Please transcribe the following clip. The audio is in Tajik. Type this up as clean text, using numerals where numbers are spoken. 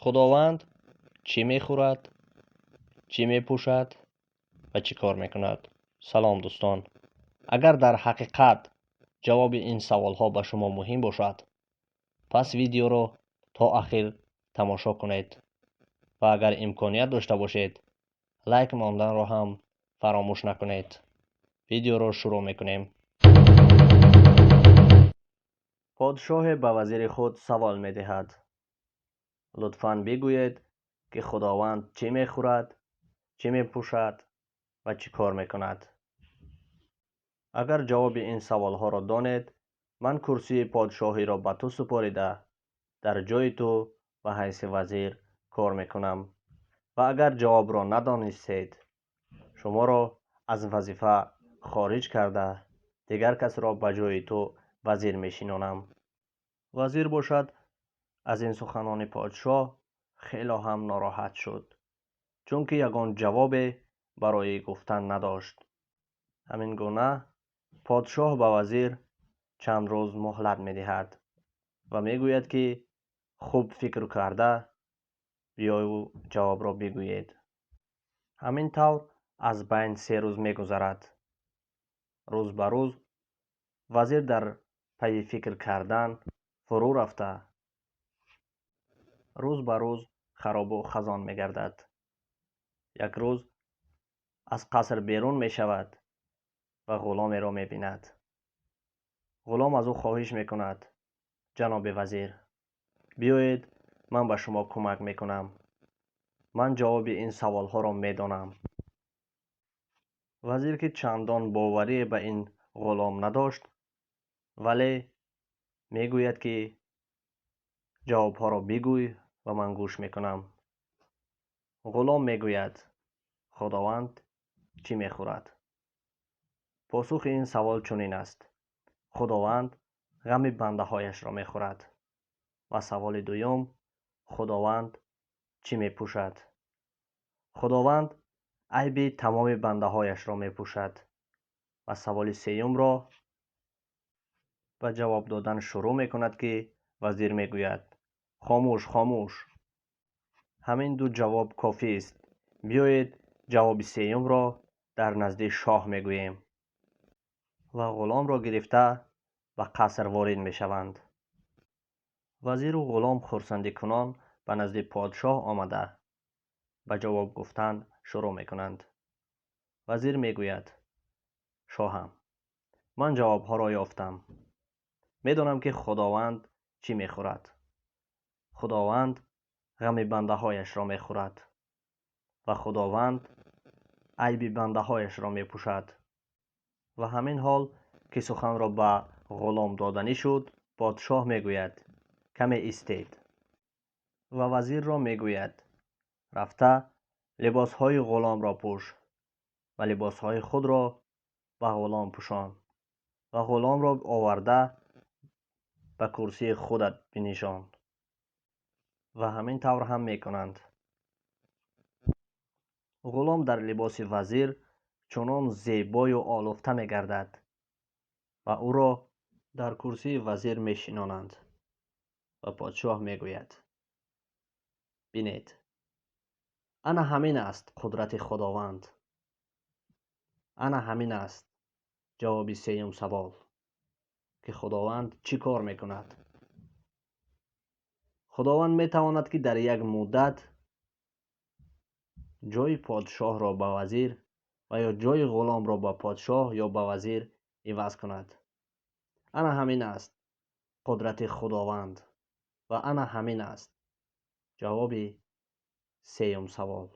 Худованд чӣ мехӯрад, чӣ мепӯшад ва чӣ кор мекунад? Салом, дӯстон! Агар дар ҳақиқат ҷавоби ин саволҳо ба шумо муҳим бошад, пас видеоро то ахир тамошо кунед ва агар имконият дошта бошед, лайк монданро ҳам фаромӯш накунед. Видеоро шурӯъ мекунем. Подшоҳе ба вазири худ савол медиҳад: лутфан бигӯед, ки Худованд чӣ мехӯрад, чӣ мепӯшад ва чӣ кор мекунад? Агар ҷавоби ин саволҳоро донед, ман курсии подшоҳиро ба ту супорида, дар ҷои ту ба ҳайси вазир кор мекунам. Ва агар ҷавобро надонистед, шуморо аз вазифа хориҷ карда, дигар касро ба ҷои ту вазир мешинонам. Вазир бошад, аз ин суханони подшоҳ хело ҳам нороҳат шуд, чунки ягон ҷавобе барои гуфтан надошт. Ҳамин гуна подшоҳ ба вазир чанд рӯз муҳлат медиҳад ва мегӯяд, ки хуб фикр карда биёю ҷавобро бигӯед. Ҳамин тавр аз байн 3 рӯз мегузарад. Рӯз ба рӯз вазир дар пайи фикр кардан фурӯ рафта, рӯз ба рӯз харобу хазон мегардад. Як рӯз аз қаср берун мешавад ва ғуломеро мебинад. Ғулом аз ӯ хоҳиш мекунад: ҷаноби вазир, биёед, ман ба шумо кӯмак мекунам. Ман ҷавоби ин саволҳоро медонам. Вазир, ки чандон боварие ба ин ғулом надошт, вале мегӯяд, ки ҷавобҳоро бигӯй ва ман гӯш мекунам. Ғулом мегӯяд: Худованд чӣ мехӯрад? Посухи ин савол чунин аст: Худованд ғами бандаҳояшро мехӯрад. Ва саволи дуюм: Худованд чӣ мепӯшад? Худованд айби тамоми бандаҳояшро мепӯшад. Ва саволи сеюмро ба ҷавоб додан шурӯъ мекунад, ки вазир мегӯяд: хомӯш, хомӯш, ҳамин ду ҷавоб кофист. Биёед, ҷавоби сеюмро дар назди шоҳ мегӯем. Ва ғуломро гирифта ба қаср ворид мешаванд. Вазиру ғулом хурсандикунон ба назди подшоҳ омада ба ҷавоб гуфтан шурӯъ мекунанд. Вазир мегӯяд: шоҳам, ман ҷавобҳоро ёфтам. Медонам, ки Худованд чӣ мехӯрад. Худованд ғами бандаҳояшро мехӯрад ва Худованд айби бандаҳояшро мепӯшад. Ва ҳамин ҳол ки суханро ба ғулом доданӣ шуд, подшоҳ мегӯяд: каме истед. Ва вазирро мегӯяд: рафта либосҳои ғуломро пӯш ва либосҳои худро ба ғулом пӯшон ва ғуломро оварда ба курсии худат бинишон. Ва ҳамин тавр ҳам мекунанд. Ғулом дар либоси вазир чунон зебою олуфта мегардад ва ӯро дар курсии вазир мешинонанд. Ва подшоҳ мегӯяд: бинед, ана ҳамин аст қудрати Худованд. Ана ҳамин аст ҷавоби сеюм савол, ки Худованд чӣ кор мекунад. Худованд метавонад, ки дар як муддат ҷои подшоҳро ба вазир ва ё ҷои ғуломро ба подшоҳ ё ба вазир иваз кунад. Ана ҳамин аст қудрати Худованд ва ана ҳамин аст ҷавоби сеюм савол.